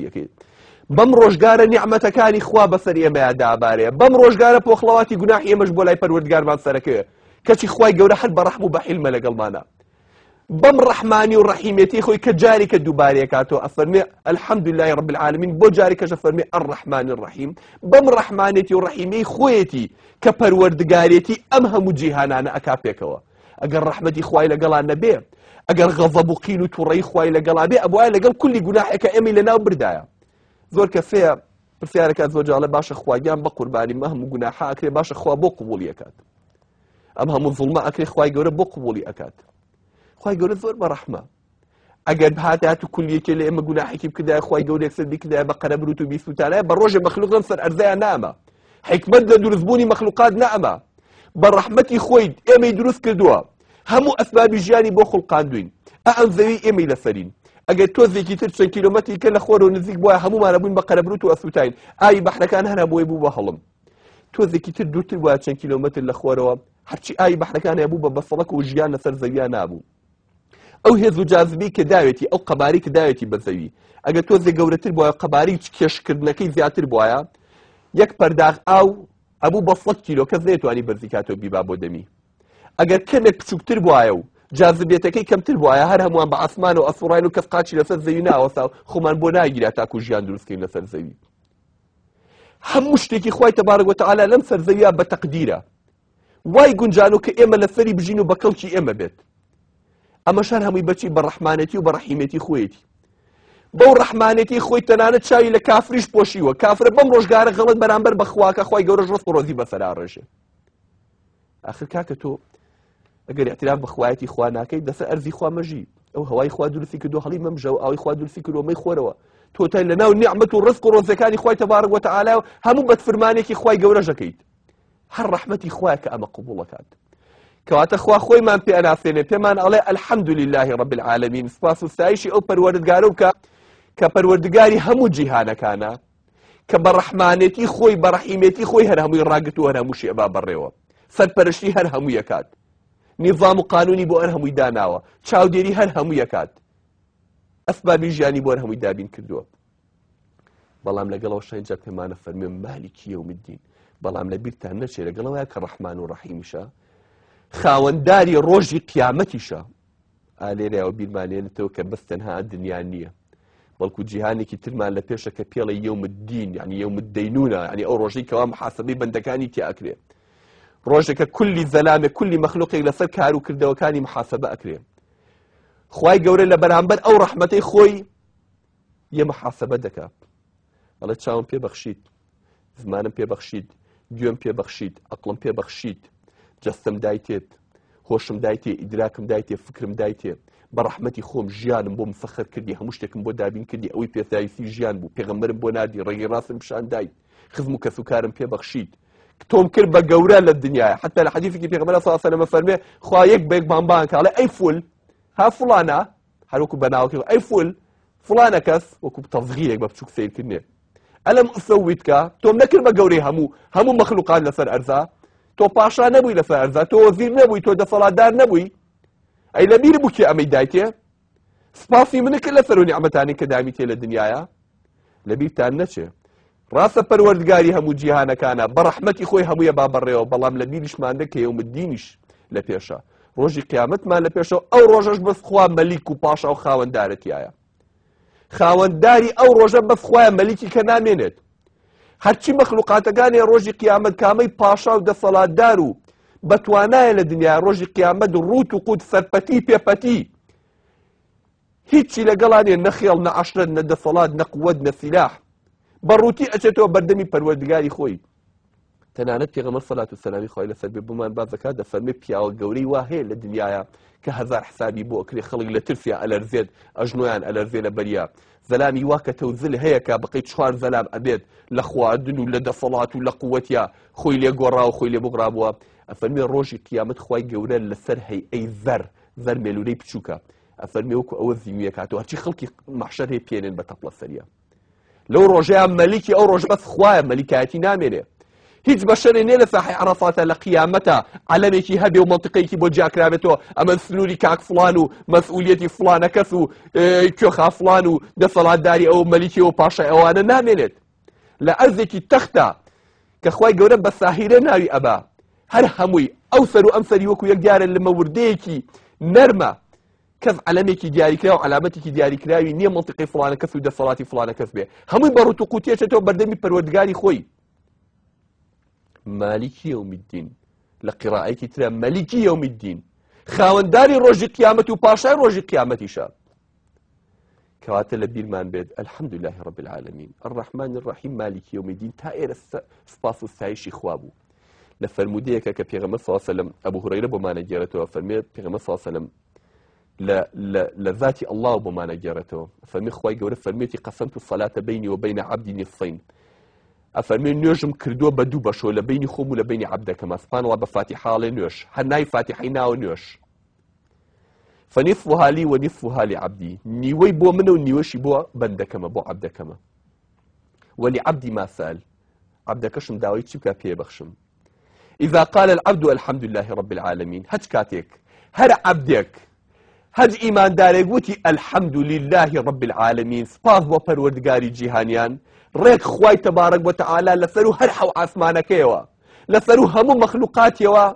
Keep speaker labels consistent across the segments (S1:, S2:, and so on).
S1: یەکەی بەم ڕۆژگارە نیعمەتەکانی خوا بەسەر ئێمەیا دابارێ، بەم ڕۆژگارە پۆخڵەواتی گوناحی ئێمەش بۆ لای پەروەردگارمان سەرەکەوێ، کەچی خوای گەورە هەر بە ڕەحم و بە حیلمە لەگەڵمانا. بەم ڕەحمانی و ڕەحیمێتی خۆی کە جارێکە دووبارەیەکاتەوە ئەفەرمێ الحمد لله رب العالمین بۆ جارێکەش ئەفەرمێ الرحمن الرحیم بەم ڕەحمانێتی و ڕەحیمەی خۆیەتی کە پەروەردگارێتی ئەم هەموو جیهانانە ئەکا پێکەوە. ئەگەر ڕەحمەتی خوای لەگەڵا نەبێ، ئەگەر غەزەب و قین و توڕەیی خوای لەگەڵا بێ، ئەبوایە لەگەڵ کولی گوناحێکە ئێمەی لەناو بردایە. زۆر کەس هەیە پرسیارەکات زۆر جاڵێ باشە خواگیان بە قوربانی مە هەموو گوناحە ئەکرێ باشە خوا بۆ قبوڵی ئەکات؟ ئەم هەموو زوڵمە ئەکرێ خوای گەورە بۆ قبوڵی ئەکات؟ خوای گەورە زۆر بە ڕەحمە. ئەگەر بهاتایەت و کل یەکێ لە ئێمە گوناحێکی بکردایە خوای گەورە یەکسەر بیکردایە بە قەرەبروت و بیسووتانایە بە ڕۆژێ مەخلوق لەم سەر ئەرزەیان نەئەما. حیکمەت لە دروستبوونی مەخلوقات نەئەما. بە ڕەحمەتی خۆی ئێمەی دروست کردووە. هەموو ئەسبابی ژیانی بۆ خوڵقاندوین. ئا ئەم زەوی ئێمەی لەسەرین. ئەگەر تۆزێکی تر چەند کیلۆمەتری کە لە خۆرەوە نزیک بوایە هەموومان ئەبووین بە قەرەبروت و ئەسووتاین. ئاوی بەحرەکان هەر هەمووی بوو بە هەڵم. تۆزێکی تر دوورتر بوایە چەند کیلۆمەتر لە خۆرەوە هەرچی ئاوی بەحرەکان هەبوو بە بەسەڵەک و ژیان لەسەر زەویا نابوو. ئەو هێز و جازبەی کە داوێتی، ئەو قەبارەی کە داوێتی بە زەوی، ئەگەر تۆزێ گەورەتر بوایە و قەبارەی کێشکردنەکەی زیاتر بوایە، یەک پەرداخ ئاو ئەبوو بە سەد کیلۆ، کەس نەیتوانی بەرزی کاتەوە بیبا بۆ دەمی. ئەگەر کەمێک بچووکتر بوایە و جازبێتەکەی کەمتر بوایە، هەر هەمووان بە ئاسمانەوە ئەسوڕاین و کەس قاچی لەسەر زەوی ناوەسا و خۆمان بۆ ناگیرا تاکوو ژیان دروست کەین لەسەر زەوی. هەموو شتێکی خوای تەبارک وتعالی لەم سەر زەویە بە تەقدیرە. وای گونجانو کە ئێمە لەسەری بژین و بە کەڵکی ئێمە بێت. ئەمەش هەر هەمووی بەچی بە ڕەحمانێتی و بە ڕەحیمێتی خۆیەتی. بەو ڕەحمانێتی خۆی تەنانەت چاوی لە کافریش پۆشیوە. کافرە بەم ڕۆژگارە غەڵەت بەرامبەر بە خواکە خوای گەورەش ڕزق و ڕۆزی بەسەرا ڕێژێ. ئاخر کاکە تۆ ئەگەر اعتراف بە خوایەتی خوا ناکەیت لەسەر ئەرزی خوا مەژی. ئەو هەوای خوا دروستی کردو هەڵی مەمژە و ئاوی خوا دروستی کردو مەی خۆرەوە. تۆ تای لەناو نیعمەت و ڕزق و ڕۆزەکانی خوای تەبارک وتعالی و هەموو بەدفرمانێکی خوای گەورەش ئەکەیت. هەر ڕەحمەتی خوایە کە ئەمە قبوڵەکات. کەواتە خوا خۆیمان پێ ئەناسێنێ، پێمان ئەڵێ الحمد لله رب العالمین، سپاس و ستایشی ئەو پەروەردگارە بکە کە پەروەردگاری هەموو جیهانەکانە، کە بە ڕەحمانێتی خۆی بە ڕەحیمێتی خۆی هەر هەمووی ڕاگرت و هەر هەمووشی ئەبا بەڕێوە، سەرپەرشتی هەر هەمووی ئەکات، نیزام و قانونی بۆ هەر هەمووی داناوە، چاودێری هەر هەمووی ئەکات، ئەسبابی ژیانی بۆ هەر هەمووی دابین کردووە. بەڵام لەگەڵ ئەوەشا ئینجا پێمانە فەرموێ مالکی یوم الدین، بەڵام لە بیرتان نەچێ لەگەڵ ئەوەیە کە ڕەحمان و ڕەحیمیشە، خاوەنداری ڕۆژی قیامەتیشە. ئا لێرەوە بیرمان لێنێتەوە کە بەس تەنها دنیا نییە، بەڵکو جیهانێکی ترمان لە پێشە کە پێڵێ یوم الدین، یعنی یوم الدینونە، یعنی ئەو ڕۆژەی کەوا محاسبەی بەندەکانی تیا ئەکرێ، ڕۆژێکە کولی زەلامێک کولی مەخلوقێک لەسەر کار و کردەوەکانی محاسبە ئەکرێ. خوای گەورە لە بەرامبەر ئەو ڕەحمەتەی خۆی یە محاسبە دەکا، ئەڵێ چاوم پێ بەخشیت، زمانم پێ بەخشیت، گوێم پێ بەخشیت، ئەقڵم پێ بەخشیت، جەستەم دایتێت، هۆشم دایتێ، ئیدراکم دایتێ، فکرم دایتێ، بە ڕەحمەتی خۆم ژیانم بۆ مسەخەر کردی، هەموو شتێکم بۆ دابین کردی، ئەوەی پێداویستی ژیان بوو، پێغەمبەرم بۆ ناردی، ڕێگەی ڕاستم پیشان دایت، خزم و کەسوکارم پێ بەخشیت، تۆم کرد بە گەورە لە دنیاە. حتی لە حەدیثێکی پێغەمبەر صلی الله علیه و سلم فەرمێ خوا یەک بە یەک بانبان کە ئەڵێ ئەی فول ها فڵانە، هەر وەکو بەناوەکەی ئەی فول فڵانە کەس، وەکو تەزغیرێک بە بچوک سەیرکردنێ، ئەلم ئوسەویتکە، تۆم نەکرد بە گەورەی هەموو مەخلوقات لەسەر ئەرزا، تۆ پاشا نەبووی لەسەر ئەرزا، تۆ وەزیر نەبووی، تۆ دەسەڵاتدار نەبووی، ئەی لەبیر بوو کێ ئەمەی دایتێ؟ سپاسی منە کرد لەسەر و نیعمەتانی کە دامی تێ لە دنیاە. لەبیرتان نەچێ ڕاستە پەروەردگاری هەموو جیهانەکانە، بە ڕەحمەتی خۆی هەموویە با بەڕێوە، بەڵام لە بیریشمان دە کە یوم الدینیش لە پێشە، ڕۆژی قیامەتمان لە پێشەوە، ئەو ڕۆژەش بەس خوا مەلیک و پاشا و خاوەندارەتیایە. خاوەنداری ئەو ڕۆژە بەس خوایە، مەلیکی کە نامێنێت. هەرچی مەخلوقاتەکانی ڕۆژی قیامەت کامەی پاشا و دەسەڵاتدار و بەتوانایە لە دنیا، ڕۆژی قیامەت ڕووت و قوت سەرپەتی پێپەتی هیچی لەگەڵا نیە، نە خێڵ نە عەشرەت نە دەسەڵات نە قوت نە سیلاح، بە ڕووتی ئەچێتەوە بەردەمی پەروەردگاری خۆی. تەنانەت پێغەمبەر سەلات و سەلامی خوای لەسەر بێ بۆمان باس دەکات، دەفەرمێ پیاوە گەورەی وا هەیە لە دنیایا کە هەزار حسابی بۆ ئەکرێ، خەڵک لە ترسیا ئەلەرزێت، ئەژنۆیان ئەلەرزێ لە بەریا. زەلامی وا کە تەوزل هەیە کە بەقەی چوار زەلام ئەبێت لە خواردن و لە دەسەڵات و لە قوەتیا خۆی لێ گۆڕاوە خۆی لێ بگڕابووە. ئەفەرمێ ڕۆژی قیامەت خوای گەورە لەسەر هەیئەی زەر، زەر مێلوورەی بچووکە، ئەفەرمێ وەکو ئەوە زیویە کاتەوە هەرچی خەڵکی مەحشەر هەیە پێنێن بە تەپڵە سەریە. لەو ڕۆژەیە مەلیکی ئەو ڕۆژە بەس خوایە، مەلیکایەتی نامێنێ. هیچ بەشەرێ نیە لە ساحەی عەرەفاتە لە قیامەتە عەلەمێکی هەبێ و مەنتیقەیەکی بۆ جیاکرابێتەوە ئەمە سنووری کاک فڵان و مەسئولیەتی فڵانە کەس و کوێخا فڵان و دەسەڵاتداری ئەو مەلیکی و پاشای ئەوانە نامێنێت لە ئەرزێکی تەختە کە خوای گەورە بە ساهیرە ناوی ئەبا هەر هەمووی ئەو سەر و ئەم سەری وەکو یەک دیارە لەمە وردەیەکی نەرمە کەس عەلەمێکی دیاریکراو عەلامەتێکی دیاریکراوی نییە مەنتیقەی فڵانە کەس و دەسەڵاتی فڵانە کەس بێ هەمووی بە ڕوت و قوتیەچێتەوە بەردەمی پەروەردگاری خۆی مالیکی یوم الدین لە قیڕائەیەکی ترە مەلیکی یوم الدین خاوەنداری ڕۆژی قیامەت و پاشای ڕۆژی قیامەتیشە کەواتە لە بیرمان بێت الحمدلله رب العالمین الرحمن الرحیم مالکی یوم الدین تا ئێرە سپاس و ستایشی خوا بوو لە فەرموودەیەکە کە پێغەمبەر صلی الله علیه وسلم ئەبو هورەیرە بۆمان ئەگێڕێتەوە فەرمێ پێغەمبەر صلی الله علیه وسلم لە لە لە ذاتی الله بۆمان ئەگێڕێتەوە فەرمی خوای گەورە فەرمێتی قسمت الصلاة بینی و بین عبدی نصفین ئەفەرمێ نوێژم کردووە بە دوو بەشەوە لە بینی خۆم و لە بینی عەبدەکەمە سبحان الله بە فاتیحاڵێ نوێژ هەر ناوی فاتیحەی ناوە نوێژ فنصفها لي ونصفها لعبدي نیوەی بۆ منە و نیوەشی بۆ بەندەکەمە بۆ عەبدەکەمە ولعبدي ما سأل عەبدەکەشم داوای چی بکا پێ بەخشم إذا قال العبد الحمد لله رب العالمين هەچ کاتێک هەر عەبدێک هەج ئیماندارێک وتی الحمد لله رب العالمین سپاس بۆ پەروەردگاری جیهانیان ڕێک خوای تەبارەک وتەعالا لەسەر و هەر حەو ئاسمانەکەیەوە لەسەر و هەموو مەخلوقاتیەوە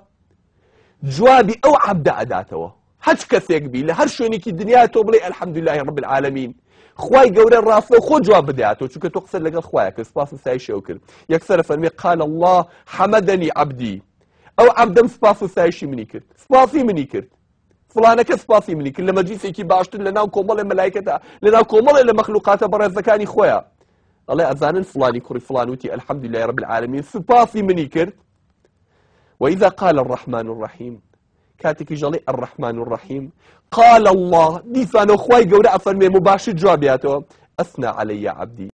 S1: جوابی ئەو عەبدە ئەداتەوە هەچ کەسێک بی لە هەر شوێنێکی دنیا تۆ بڵێ الحمدلله رب العالمین خوای گەورە ڕاستە خۆ جواب بداتەوە چونکە تۆ قسە لەگەڵ خوایە کرد سپاس و ستایشی ئەو کرد یەکسەرە فەرمی قال الله حمدنی عبدی ئەو عەبدەم سپاس و ستایشی منی کرد سپاسی منی کرد فلانەکە سپاسی منی کرد لە مەجلیسێکی باشتر لە ناو کۆمەڵێ مەلایکەتا لە ناو کۆمەڵێ لە مەخلوقاتە بەڕێزەکانی خۆیان ئەڵێ ئەزانن فلانی کوڕی فلان وتی الحمدلله رب العالمین سپاسی منی کرد وإذا قال الرحمن الرحيم کاتێکیش ئەڵێ الرحمن الرحیم قال الله دیسانەوە خوای گەورە ئەفەرمێ مباشر جوابیاتەوە ئەثنا علی عبدی.